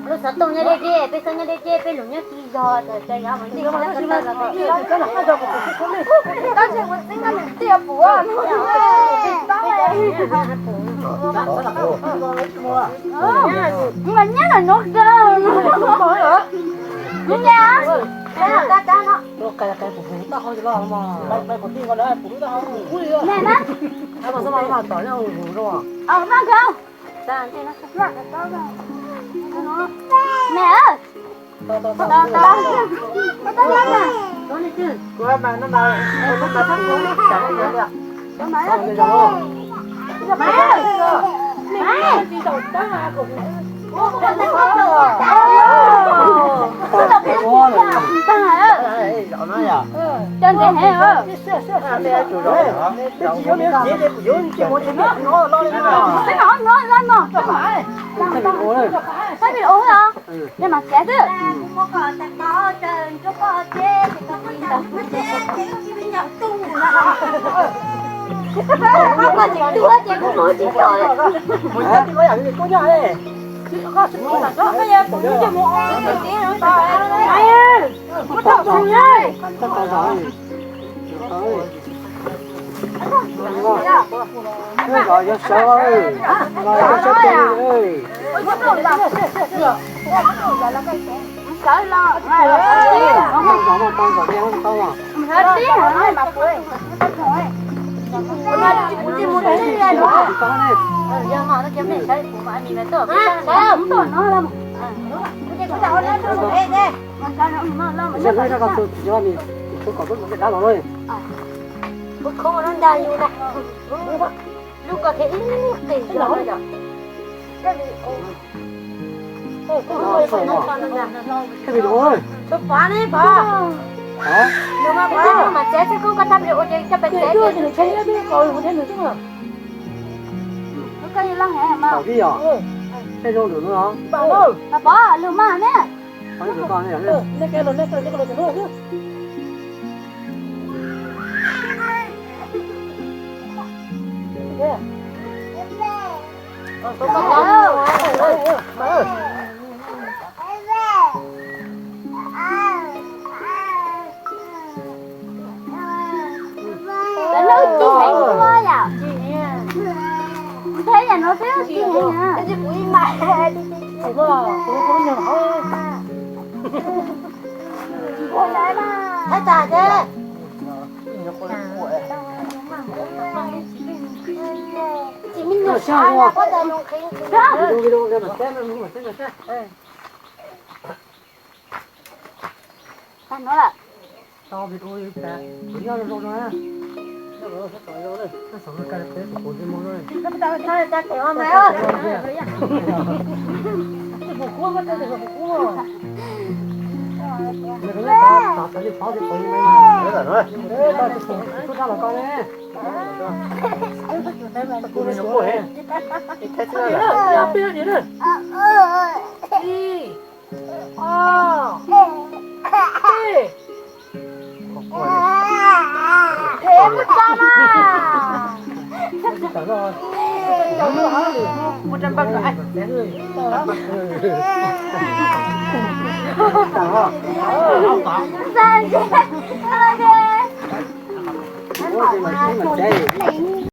Lub xov tooj nyob deb deb, peb xov nyob deb deb, peb lus nyob tsis yog, cas yog mas ntej. Mẹ na. Mẹ ơi. Cho ntev heev. Peb mas txiav xwb. Lub ko thiab ib qis no yom. Tus pav ne pav. Nws mas pav mas txiav xwb, koj tab ua ces coj pes txiav ces nws tshee. Koj yog loj heev mas. Pav lus mas ne. Cov no ci heev yom. Ntheb yam no xwb ci heev na. Thaij tas ces. Tsis me nyuam sab los koj tas zoo qhib. Tag no lawm.